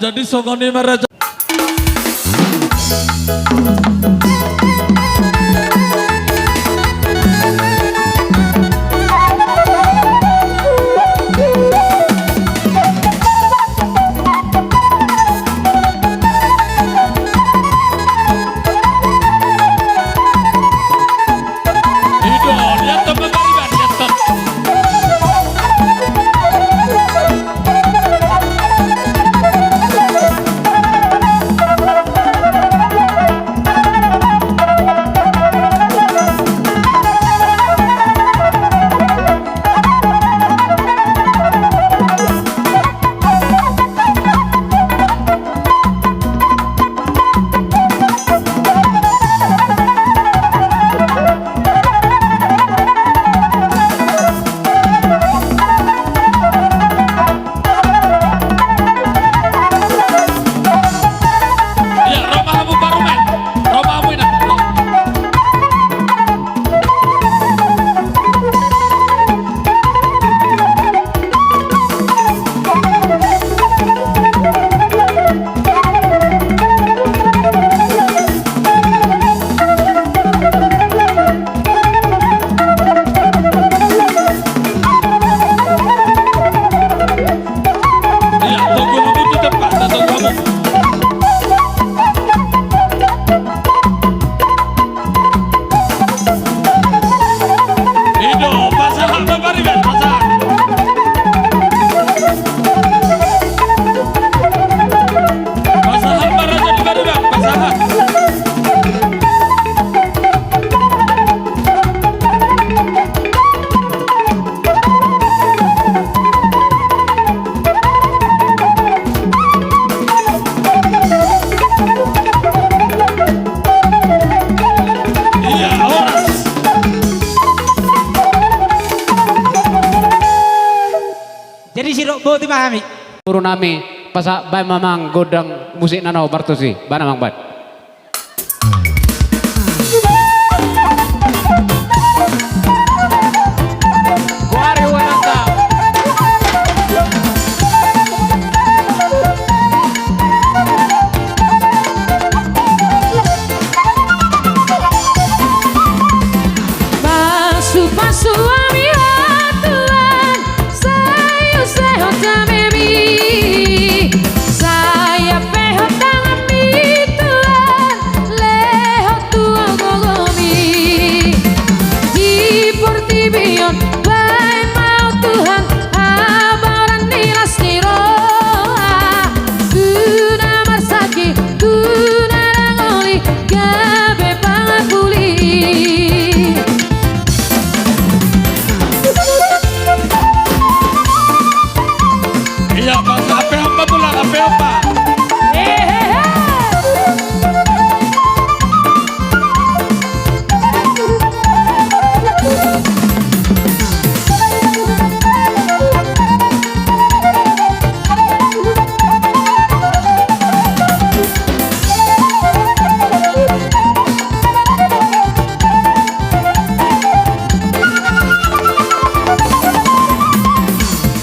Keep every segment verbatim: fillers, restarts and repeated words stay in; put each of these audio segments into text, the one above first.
Jadi songon i ma raja. Jadi sidok boti ma hami. Boru nami, pasahat baen ma amang gondang musik na naung martusi. Baen amang, baen. Pasu-pasu hami, Tuhan, sai usehon jamemi, sai ampehon tanganmi, Tuhan, lehon tu gogomi. Di portibi on baen ma, Tuhan, habaoran ni las ni roha, tu na marsakit, tu na dangoli, gabe pangapuli. Iya, Pak, ape apa tuh, Lang? Ape apa?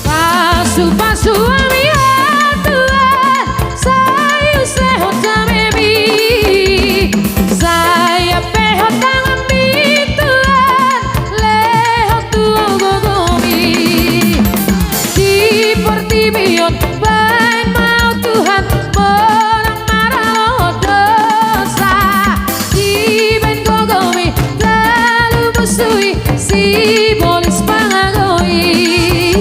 Pasu-pasu hami, Tuhan, sai usehon jamemi, sai ampehon tanganmi, Tuhan, lehon tu gogomi. Di portibi on baen ma, Tuhan, monang maralo dosa, dibaen gogomi, talu busu i, sibolis pangago i.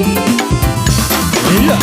Iya.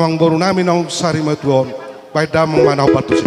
Amangboru nami naung sarimatua on, baen damang ma na hupantusi.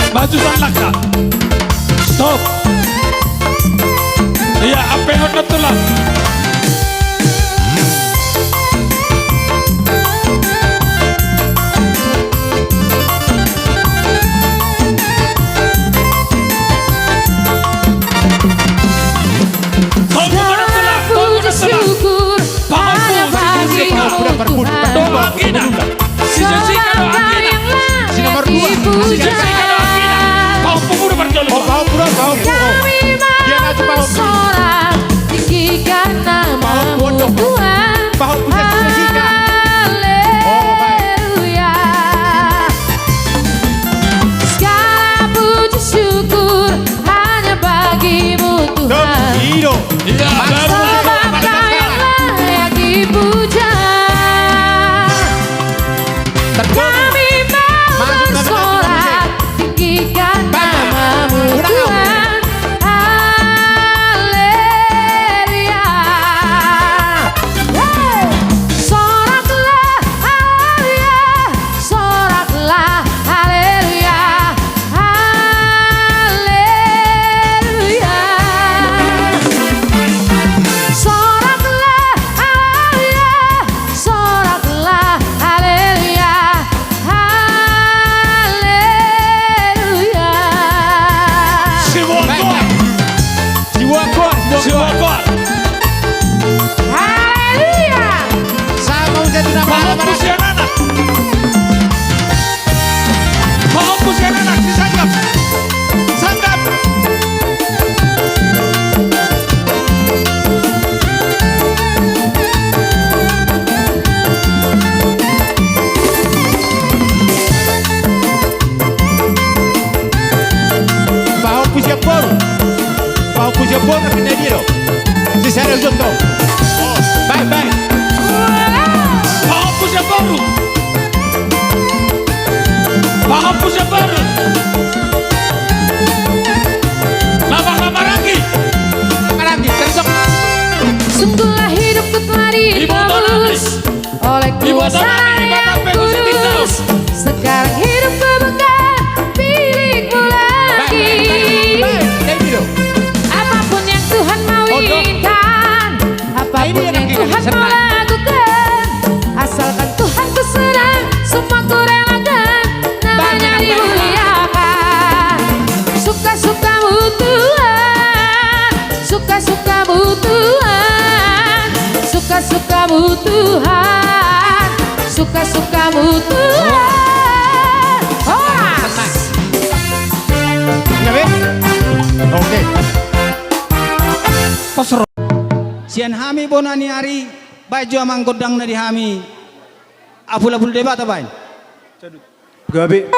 Maju, Tulang, langka. Stop. Ia, ampehon ma, Tulang. Puji syukur hanya bagi-Mu, Tuhan. Selamat yang lagi puja. Kami mau bersorak tinggikan nama-Mu, Tuhan. Haleluya. Segala puji syukur hanya bagi-Mu, Tuhan. Iya, sebab Kau yang layak dipuja. Kami mau bersorak tinggikan nama-Mu, Tuhan. Haleluya. Hey! Soraklah, haleluya. Soraklah, haleluya, haleluya. Soraklah, haleluya, soraklah, haleluya, Tuhan, suka-sukamu Tuhan. Horas. Oke. Sian hami bona ni ari, baen jo amang gondangna di hami. Apul-apul Debata baen. Gabe.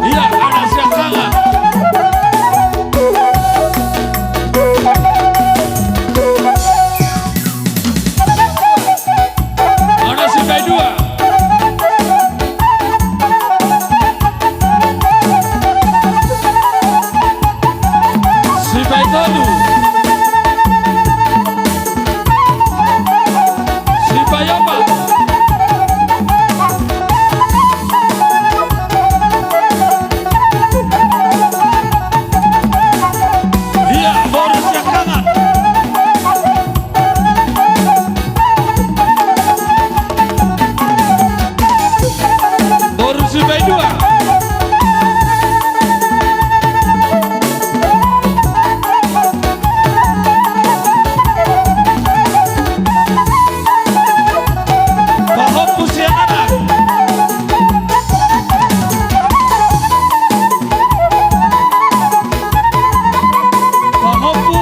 Ia, ada siap tangan. Ada sipai dua. Sipai tolu. Sipai opat. Ia, boru siangkangan. Boru sipai dua. Pahompu sian anak. Pahompu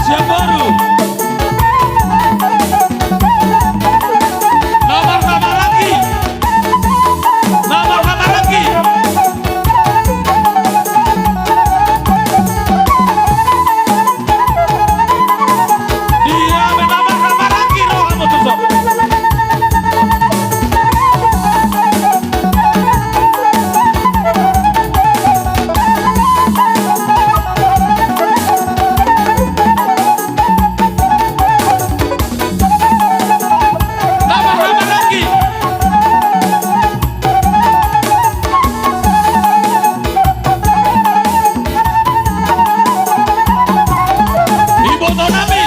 sian boru. Na marhamaranggi. Na marhamaranggi. Ia, na marhamaranggi rohamu tuson. Iboto nami.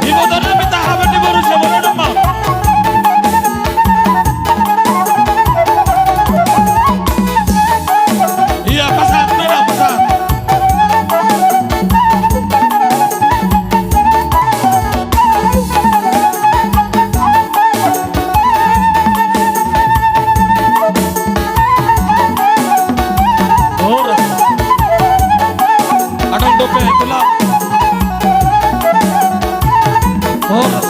Iboto nami tahapan di boru sian boru nama. Ia, pasahat, pasahat. Horas. Adong dope, tulang. Horas.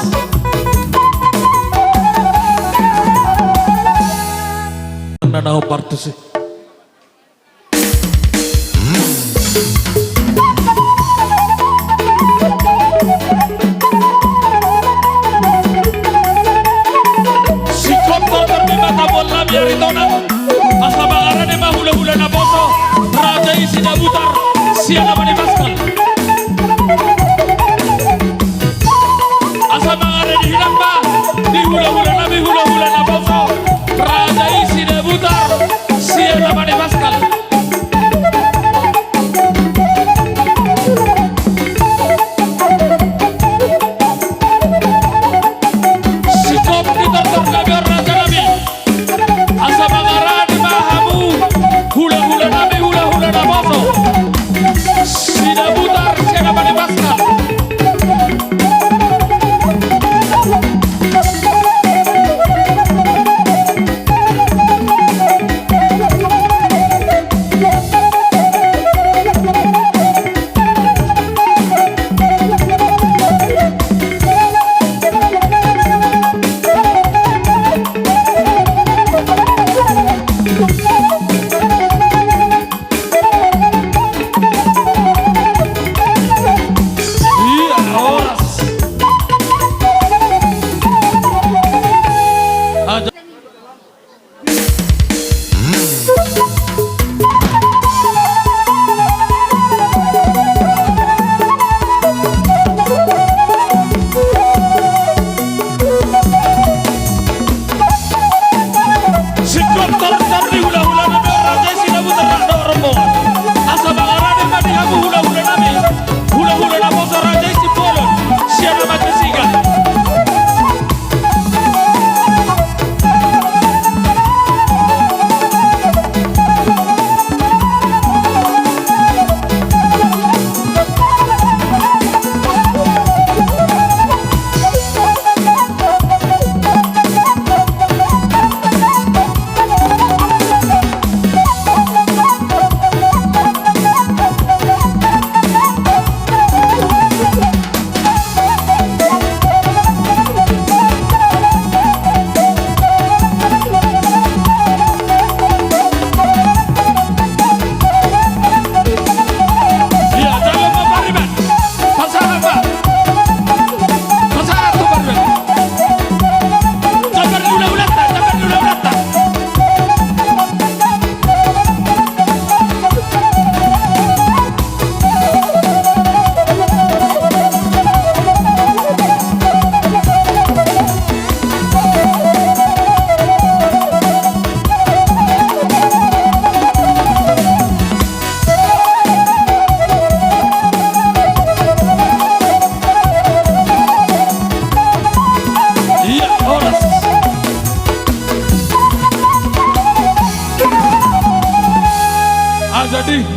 Na, na, partusi. Singkop tortor ni mata bola biar ditona. Asa mangarade ma hulahula naposo, raja i Sidabutar, sian Ama ni Pascal. Asa mangarade hilang ma di hulahula nami hulahula naposo, raja i Sidabutar, sian Ama ni Pascal. Singkop ni tortor nami on, raja nami. Asa mangarade ma hamu hulahula nami hulahula naposo, Sidabutar, sian Ama ni Pascal.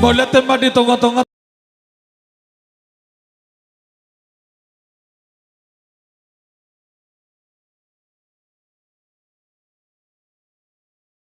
Mauliate ma di tongatonga.